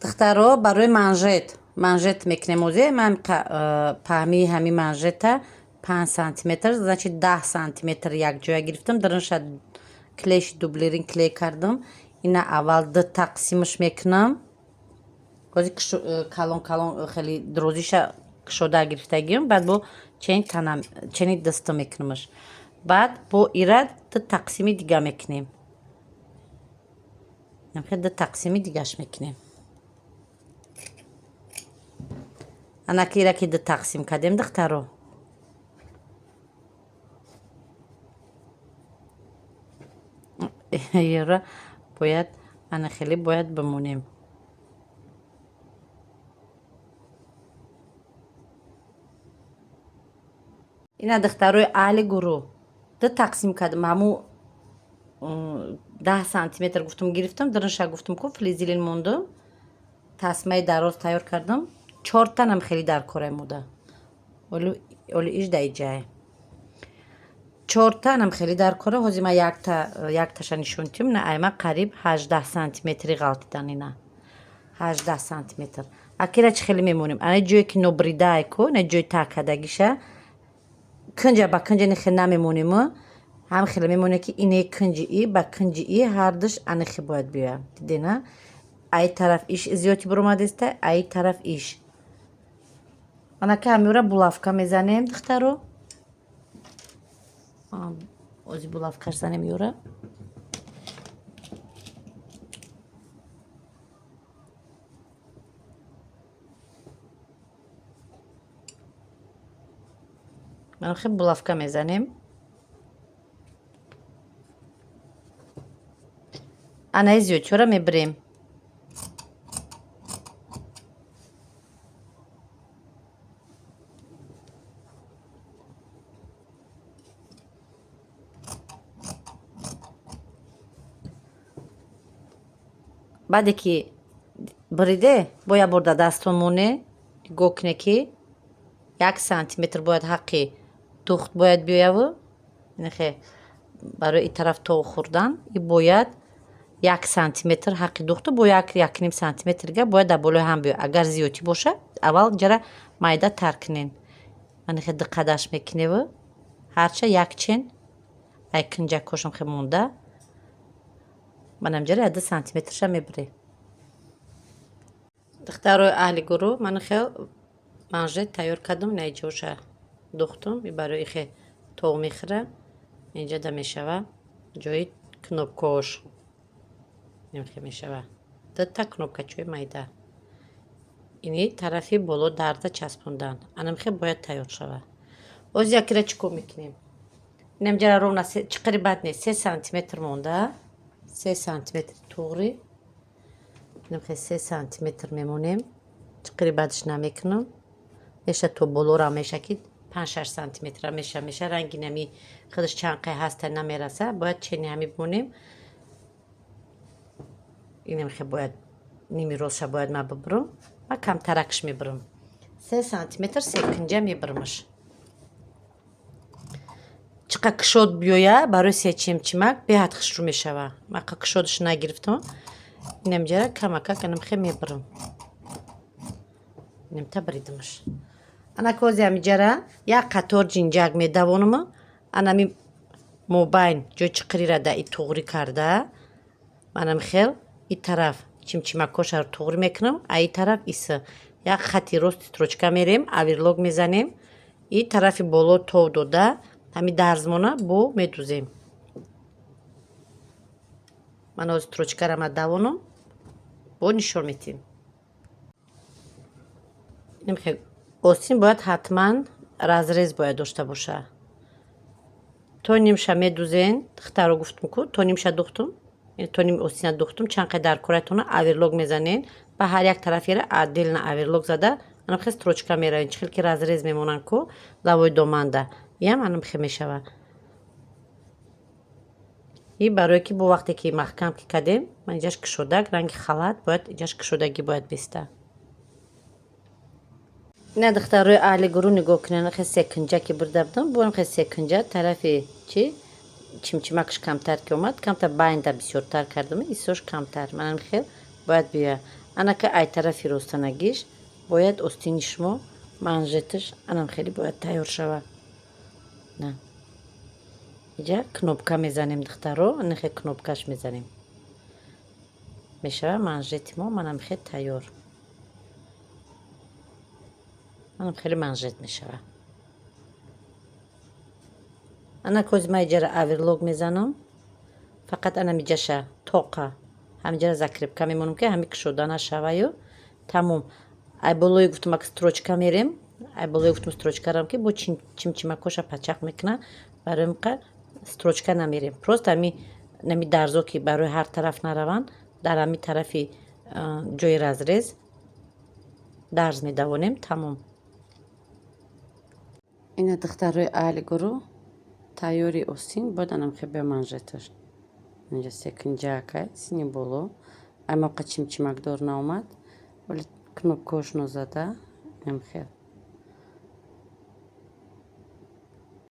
Духтаро, барои манжет манжет мекунем. Озе ман паҳмии ҳамин манжета 5 сантиметр, значит, 10 сантиметр якҷоя гирифтам. Дарунша клеш дублерин клей кардам. Ина аввал ду тақсимаш мекунам. Ози калон калон, хеле дурозиша кушода гирифтагиам. Баъд бо чени танам, чени даста мекунамаш. Баъд бо ира ду тақсими дига мекунем, ду тақсими дигаш мекунем. Анаки ира ки ду тақсим кардем, духтаро, ира бояд ана хеле бояд бимонем. Ина, духтарои аҳли гурӯҳ, ду тақсим кардам. Ҳаму 10 сантиметр гуфтум гирифтам, дарунша гуфтум ку флизелин мондум, тасмаи дароз тайёр кардам. Чортанам хеле дар корай мода. Оли иш дар иҷае чортанам хеле дар кора. Ҳозир ман якташа нишон тиём. На, айма қариб 18 сантиметри ғалтидан. Ина, 18 сантиметр. Акира чӣ хеле мемонем? Ана ҷое ки нобридаай ку, на ҷои таъкадагиша, кунҷа ба кунҷа нихе намемонем, ҳам хеле мемонем, ки ине кунҷи и ба кунҷи и ҳардуш анихе бояд биёяд. Дидена, ай тараф иш зиёдти буромадеста, ай тараф иш. Анака ҳамёра булавка мезанем, духтаро. Ози булавкаш занем ёра. Манхе булавка мезанем. Анаи зиёдчиҳоро мебирем. Баъде ки бириде, бо як бор дар дастон моне, нигоҳ куне, ки 1 сантиметр бояд ҳаққи духт бояд биёяву инхе барои и тараф то хӯрдан и бояд 1 сантиметр ҳаққи духту бо як, 1,5 сантиметр дига бояд дар болои ҳам биёяд. Агар зиёдтӣ бошад, аввал ҷара майда тар кунен. Манихе диққаташ мекуневу ҳарча як чен ай кунҷакҳошам хе монда. Манам ҷара 2 сантиметрша мебире. Духтарои аҳли гурӯҳ, ман хел манжет тайёр кардам. Ина иҷоша духтум и барои ихе тов мехӯра. Инҷа да мешава ҷои кнопкаош, инхе мешава дута кнопкачои майда. Ини тарафи боло дарда часпондан. Анамхе бояд тайёр шава. Оз якира чӣ кор мекунем? Инам ҷара ровно чиқари бад нест, 3 сантиметр монда, 3 сантиметри туғри. Инамхе 3 сантиметр мемонем, чиқари бадш намекунам. Меша то болора меша, ки 5-6 сантиметра меша. Ранги нами худаш чанд қай ҳаста, намераса. Бояд чени ҳами бимонем. Инамхе бояд ними ростша бояд ман бибурам. Ман камтаракш мебурам, 3 сантиметр секунҷа мебурамаш. Чиқа кушод биёя, барои сечимчимак беҳад хушрӯ мешава. Ман қа кушодаш нагирифтам. Инамҷара камакак анамхе мебурам. Инамта буридамаш. Анакози ҳамиҷара як қатор ҷинҷак медавонам. Анами мобайн ҷои чиқирира да и туғрӣ карда, манам хел и тараф чимчимакҳошаро туғрӣ мекунам, а и тараф иса як хати рости строчка мерем, оверлок мезанем. И тарафи боло тов дода, ҳами дарзмона бо медузем. Ман ҳозир строчкара ма давонам, бо нишон метиҳем. Остин бояд ҳатман разрез бояд дошта боша. То нимша медузен, духтаро. Гуфтум ку, то нимша духтум, то ним остина духтум. Чанд қай дар коратона оверлок мезанен. Ба ҳар як тарафера отдельно оверлок зада, анамхе строчка меравем. Чӣ хел ки разрез мемонанд ку лавои доманда, иам анамхе мешава. И барое ки бо вақте ки маҳкам ки кардем, ман иҷаш кушодак, ранги халат бояд иҷаш кушодагӣ бояд биста. Ина, духтарои аҳли гурӯҳ, нигоҳ кунед. Хе секунҷа ки бурда будам, боам хе секунҷа тарафи чи чимчимакш камтар ки омад, камтар байнда бисёртар кардам, исош камтар. Манам хел бояд биёя. Анака ай тарафи ростанагиш бояд остини шумо манжеташ анам хеле бояд тайёр шава. На, иҷа кнопка мезанем, духтаро, анахе кнопкаш мезанем, мешава манжети мо. Манам хе тайёр, манам хеле манжет мешава. Ана кози ма иҷара оверлок мезанам, фақат анамиҷаша тоқа ҳамиҷара закрепка мемонам, ки ҳами кушода нашаваю тамом. Ай болои гуфтум, ак строчка мерем, ай болои гуфтум строчкарам, ки бо чимчимакоша пачақ мекуна. Барои мқа строчка намерем, просто ами нами дарзо, ки барои ҳар тараф нараванд, дар ҳами тарафи ҷои разрез дарз медавонем, тамом. Ина, духтарои аҳли гурӯҳ, тайёри остин бояд анамхе бе манжеташ. Инҷа секинҷаакай сини боло ай мавқа чимчимакдор наомад, вале кнопкаошно зада амхел.